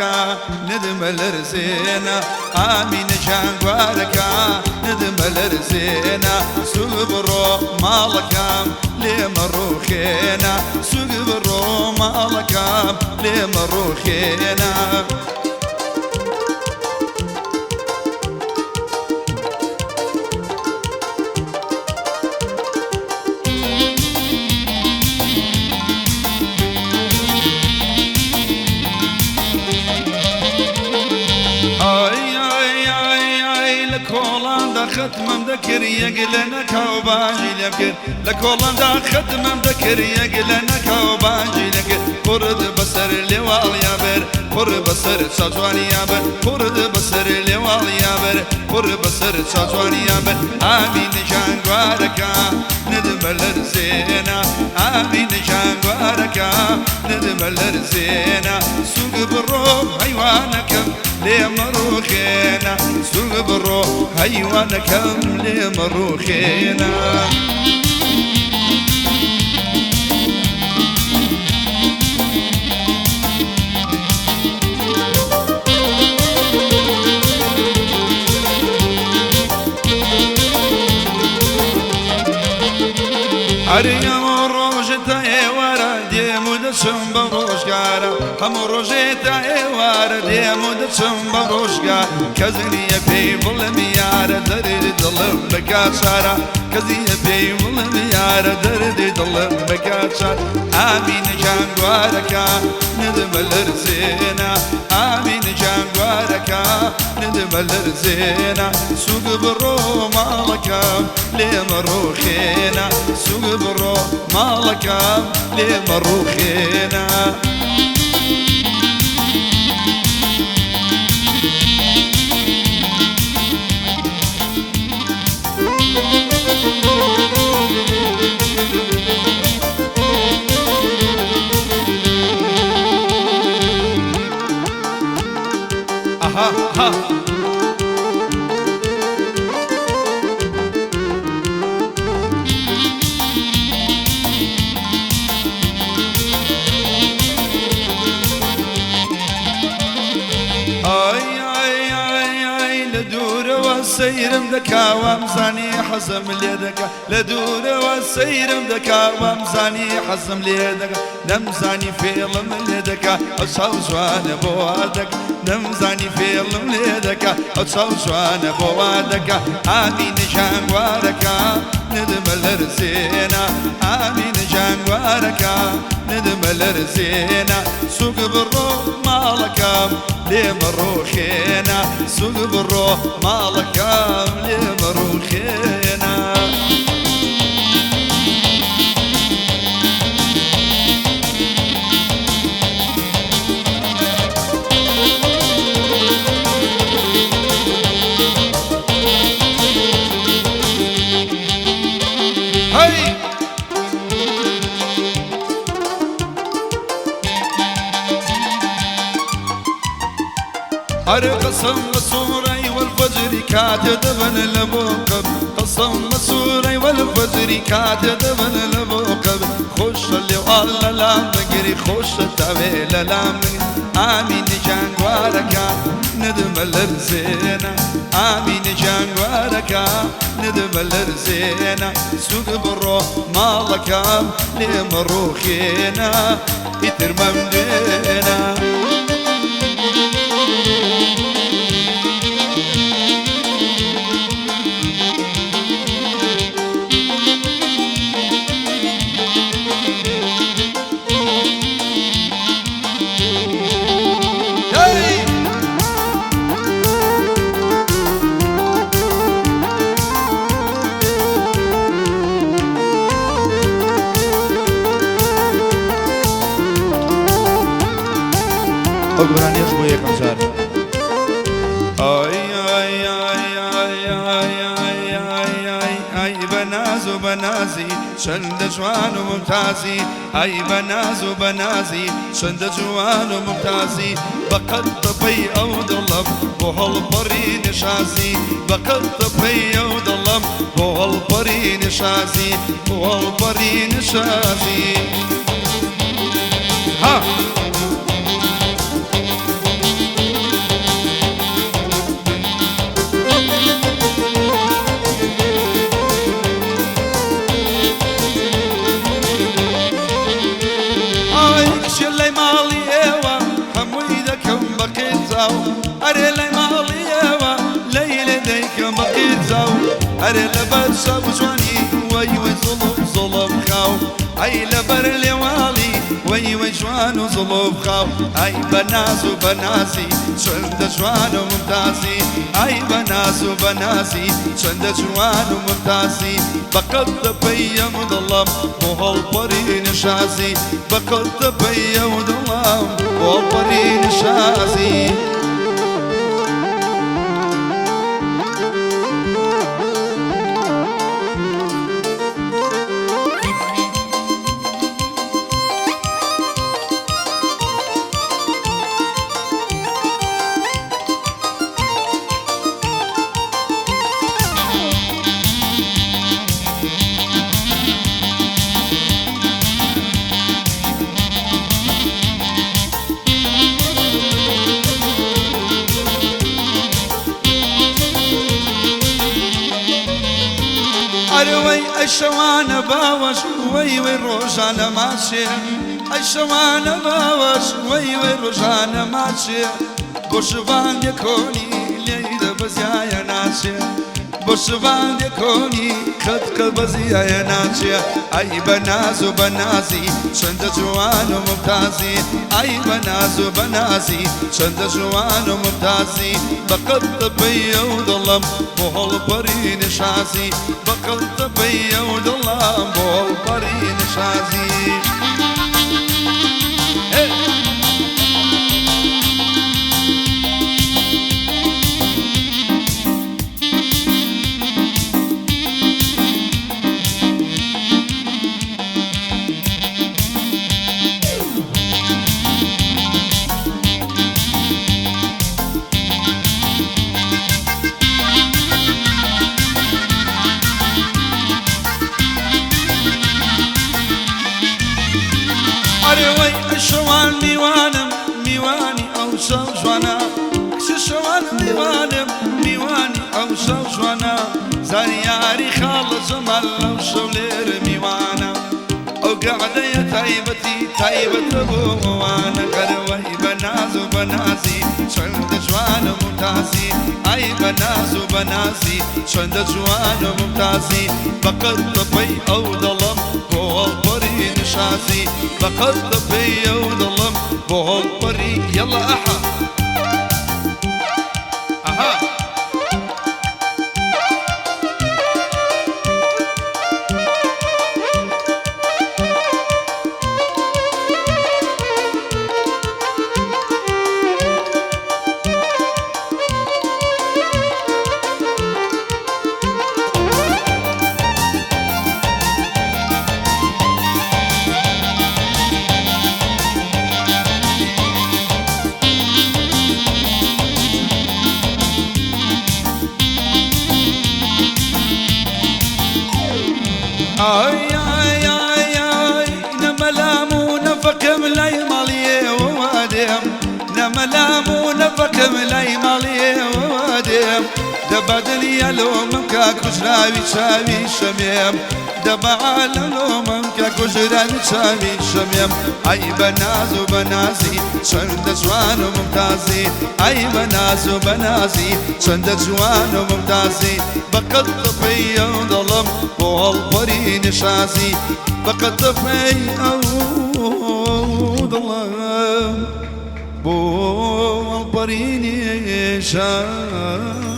گوارەکە ندمە لەرزێنە ئامینە جان گوارەکە ندمە لەرزێنە سوگ بڕۆ ماڵەکەم لێمە ڕوخێنە سوگ بڕۆ ماڵەکەم لێمە ڕوخێنە. ختمم دەکرد یەک لە نەکاو بانگی لێم کرد لە کۆڵاندا ختمم دەکرد یەک لە نەکاو بانگی لێم کرد قوڕت بەسەر لێواڵیا بەر قوڕ بەسەر چاجوانیا بەر قوڕت بەسەر لێواڵیا بەر قوڕ بەسەر چاجوانیا بەر ئامین جان گوارەکە ندمە لەرزێنە ئامین جان گوارەکە ندمە لەرزێنە سوگ بڕۆ هەیوانەکەم لێمە ڕوخێنە سوگ بڕۆ هەیوانەکەم لێمە ڕوخێنە. ئەرێ ڕۆژ تا ئێوارە دێم و دەچم بە ڕۆژگارە هەموو ڕۆژێ تا ئێوارە دێم و دەچم بە ڕۆژگار کەس نییە پێی بڵێم یارە دەردی دڵم بکا چارە کەس نییە پێی بڵێم یارە دەردی دڵم بکا چارە ئامینە جان گوارەکە ندمە لەرزێنە ئامینە جان گوارەکە ندمە لەرزێنە سوگ بڕۆ ماڵەکەم لێمە ڕوخێنە سوگ بڕۆ ماڵەکەم لێمە ڕوخێنە. ها ها ئای ئای ئای ئای لە دوورەوە سەیرم دەکا وامزانی حەزم لێ دەکا لە دوورەوە سەیرم دەکا وامزانی حەزم لێ دەکا نەمزانی فێڵم لێ دەکا ئەو چاو جوانە بۆ وا دەکا نەمزانی فێڵم لێ دەکا ئەو چاو جوانە بۆ وا دەکا ئامینە جان گوارەکە ندمە لەرزێنە ئامینە جان گوارەکە ندمە لەرزێنە سوگ بڕۆ ماڵەکەم لێمە ڕوخێنە سوگ بڕۆ ماڵەکەم لێمە ڕوخێنە. هەی ئەرێ قەسەم بە سوورەی وەلفەجری کاتێ دەبن لە بۆ قەبر قەسەم بە سوورەی وەلفەجری کاتێ دەبن لە بۆ قەبر خۆشە لێوان لە لام بگری خۆشە تاوێ لە لام بگری ئامینە جان گوارەکە ندمە لەرزێنە ئامینە جان گوارەکە ندمە لەرزێنە سوگ بڕۆ ماڵەکەم لێمە ڕوخێنە ئیتر مەمدێنە. هەی ئەو گۆرانیەش بۆ یەکەم جار. ئای ئای ئای ئای ئای ئای ئای ئای ئای بە ناز و بە نازی چەندە جوان و ممتازی ئای بە ناز و بە نازی چەندە جوان و ممتازی بەقەد تەپەی ئەو دڵم بۆ هەڵپەڕی نشازی بەقەد تەپەی ئەو دڵم بۆ هەڵپەڕی نشازی بۆ هەڵپەڕی نشازی. ها. خاو، ئەرێ لای ماڵیەوە لەیلێ دەیکەم بە قیرچاو، ئەرێ لەبەر چاو جوانی وەی وەی زوڵف زوڵف خاو، ئەی لەبەر لێواڵی وەی وەی جوان و زوڵف خاو، ئەی بە ناز و بە نازی چەندە جوان و ممتازی، ئەی بە ناز و بە نازی چەندە جوان و ممتازی، بە قەد دەپەیەم دڵم بۆ هەڵپەڕی نشازی، بە قەد دەپەیەم دڵم بۆ هەڵپەڕی نشازی. ئەرەوەی ئەی شەوانە باوەش وەی وەی ڕۆژانە ماچێ، ئەی شەوانە باوەش وەی وەی ڕۆژانە ماچێ، بۆ شڤاندێ کۆنی لێی دەبەزیایە ناچێ، بۆ شڤاندێ کۆنی قەت قەت بەزیایە ناچێ، ئەی بە ناز و بە نازی چەندە جوان و ممتازی، ئەی بە ناز و بە نازی چەندە جوان و ممتازی، بە قەد دەپەیە و دڵم بۆ هەڵپەڕی نشازی، بە قەد دەپەیە و دڵم بۆ هەڵپەڕی نشازی. ئەرێوەی شەوان میوانم میوانی ئەو شەو جوانە، کچ شەوان میوانم میوانی ئەو شەو جوانە، زانیاری خاڵە جەمال لەو شەو لێرە میوانە، ئەو گەعدەیە تایبەتی تایبەتە بۆ ئەوانە، ئەرەوەی بە ناز و بە نازی چەندە جوان و ممتازی، ئەی بە ناز و بە نازی چەندە جوان و ممتازی، بە قەد دەپەی ئەو دڵم بۆ هەڵپەڕی نشازی، بە قەد دەپەی ئەو دڵم بۆ هەڵپەڕی. یەڵا ئەحا ئەها. ئای ئای ئای ئای نەمەلام و نەفەقم لای ماڵیەوە دێم، نەمەلام و نەفەقم لای ماڵیەوە دێم، دەبا دنیا لۆمم کا کوژراوی چاوی شەمێم، دەبا عالەم لۆمم کە کوژراوی چاوی شەمێم، ئەی بە ناز و بە نازی چەندە جوان و ممتازی، ئەی بە ناز و بە نازی چەندە جوان و ممتازی، بە قەد دەپەی ئەو دڵم بۆ هەڵپەڕی نشازی، بە قەد دەپەی ئەو دڵم بۆ هەڵپەڕی نشازی.